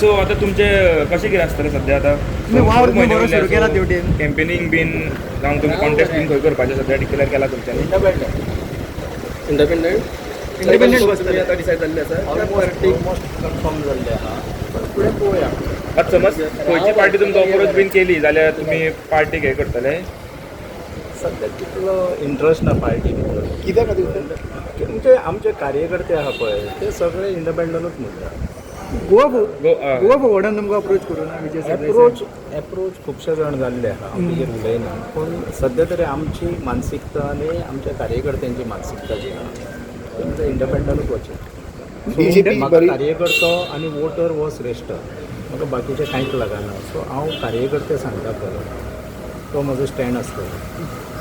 So आतां तुमचे कशें कितें आसतलें सद्या आतां? तुमी वावर तुमी बरो सुरू केला तेवटेन. कॅम्पेनिंग बीन जावं तुमी कॉन्टेस्ट बीन खंय करपाचें सद्या डिक्लेअर केला तुमच्यांनी? इंडिपेंडंट. इंडिपेंडंट बसतले. आता डिसायड जाल्लें आसा. ऑलमोस्ट कन्फर्म जाल्लें आहा, पण फुडें पळोवया. आतां समज खंयची पार्टी तुमकां अप्रोच बीन केली जाल्यार तुमी पार्टीक हें करतले? सद्या तितलो इंट्रस्ट ना पार्टी भितर. कित्या खातीर? म्हणजे आमचे कार्यकर्ते आहा पळय, ते सगळे इंडिपेंडंटूच म्हणटा. गोवा गो- गोवा फॉरवर्डान तुमकां अप्रोच करूं ना विजय सरदेसाय? एप्रोच एप्रोच खुबशे जाण जाल्ले आहा, हांव तेजेर उलयना, पूण सद्या तरी आमची मानसिकता आनी आमच्या कार्यकर्त्यांची मानसिकता जी आहा ती म्हणजे इंडिपेंडंटूच वचचें. BJP म्हाका बरी कार्यकर्तो आनी वोटर हो श्रेश्ठ, म्हाका बाकीचें कांयच लागना. सो हांव कार्यकर्ते सांगता पळय, तो म्हजो स्टँड आसतलो.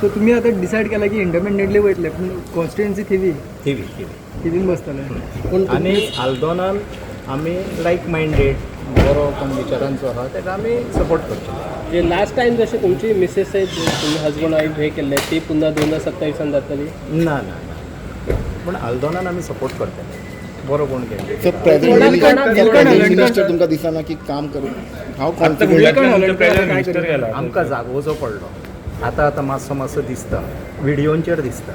सो तुमी आतां डिसायड केला की इंडिपेंडंटली वयतले, पूण कॉन्स्टिट्युएन्सी थिवी? थिवी, थिवी. थिवीन बसतले. आनी आल्दोनान आमी लायक मायंडेड बरो कोण विचारांचो आहा ताका आमी सपोर्ट करचो. जे लास्ट टायम जशें तुमची मिसेस सयत तुमी हजबंड वायफ हे केल्ले, ती पुन्हा 2027 जातली? ना ना ना, पूण आल्दोनान आमी सपोर्ट करतले बरो कोण कॅन्डिडेट. सो प्रेझेंट विल्कन मिनिस्टर तुमकां दिसना की काम करूं हांव आतां कॉन्फिडंट? तुमचें प्रेझेंट मिनिस्टर गेला. आमकां जागोवचो पडलो. आतां आतां मातसो मातसो दिसता, व्हिडियोंचेर दिसता,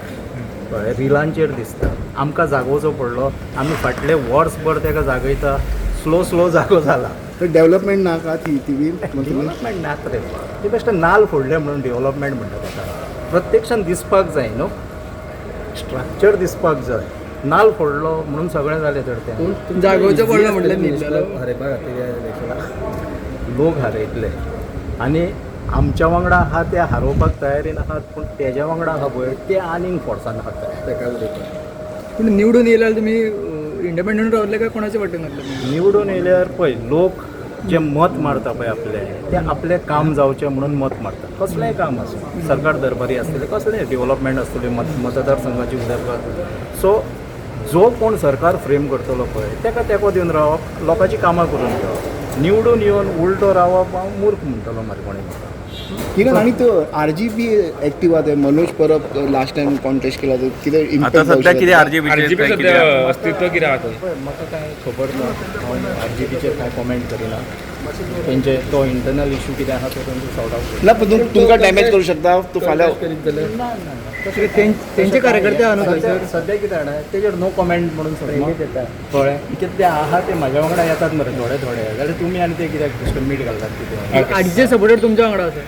कळ्ळें, रिलांचेर दिसता. आमकां जागोवचो पडलो. आमी फाटले वर्सभर ताका जागयता, स्लो स्लो जागो जाला. डेव्हलपमेंट ना का ती ती डेव्हलपमेंट नात रे, ती बेश्टे नाल फोडले म्हणून डेव्हलपमेंट म्हणटा ताका. प्रत्यक्षान दिसपाक जाय न्हू, स्ट्रक्चर दिसपाक जाय. नाल फोडलो म्हणून सगळें जालें तर तें? जागोवचो पडलो म्हटल्यार न्हिदलेलो. लोक हारयतले आनी आमच्या वांगडा आहा ते हारोवपाक तयारीन आहात, पूण तेज्या वांगडा आहा पळय ते आनीक फोर्सान आहात. पूण निवडून येयल्यार तुमी इंडिपेंडंट रावतले काय कोणाच्या वाटेन वतले? निवडून येयल्यार पळय, लोक जे मत मारता पळय आपलें, तें आपलें काम जावचें म्हणून मत मारता. कसलेंय काम आसूं, सरकार दरबारी आसतलें, कसलेंय डेव्हलपमेंट आसतली, मत मतदारसंघाची उदरगत. सो जो कोण सरकार फ्रेम करतलो पळय ताका तेंको दिवन रावप, लोकांची कामां करून घेवप. निवडून येवन उलटो रावप हांव मूर्ख म्हणटलो मरे कोणी म्हाका. किरण, आनी तो आरजीपी एक्टिव्ह आहा, ते Manoj Parab last time contest केला, तो कितें आता इम्पॅक्ट सध्या कितें आरजीपी आरजीपी सद्या अस्तित्व कितें आहा थंय? पळय, म्हाका कांय खबर ना, हांव आरजीपीचेर कांय कॉमेंट करिना. तेंचे तो इंटरनल इशू कितें आहा तो तेंचे सॉर्ट आवट. ना, पण तुमकां डॅमेज करू शकता तो फाल्यां. तेंचे कार्यकर्ते आहा न्हू थंयसर. सद्या कितें जाणा, तेजेर नो कॉमेंट म्हणून सोडना, कळ्ळें? कित्याक ते आहा ते म्हाज्या वांगडा येतात मरे थोडे थोडे, जाल्यार तुमी आनी ते कित्याक बेश्टे मीठ घालतात कितें? आडचे सपोर्टर तुमच्या वांगडा आसा.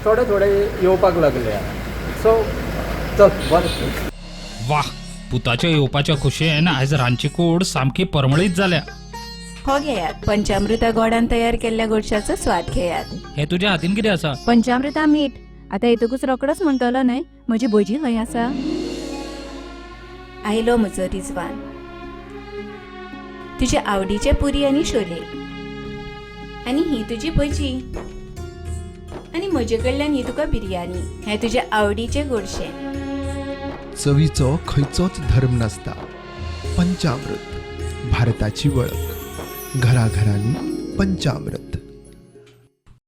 थोडे थोडे येवपाक लागले, सो चल बरें. वाह, पुताच्या येवपाच्या खोशयेन आयज रांदची कूड सामकी परमळीत जाल्या. हो घेयात पंचामृता, गोडान तयार केल्ल्या गोडशाचो स्वाद घेयात. हे तुज्या हातीन कितें आसा? पंचामृता मीठ. आता येतकूच रोकडोच म्हणटलो न्हय म्हजी भजी खंय आसा. आयलो म्हजो रिजवान, तुजे आवडीचे पुरी आनी शोले, आनी ही तुजी भजी, आनी म्हजे कडल्यान ही तुका बिरयानी, हें तुजे आवडीचें गोडशें. चवीचो खंयचोच धर्म नासता. पंचामृत, भारताची वळख. घराघरांनी पंचामृत.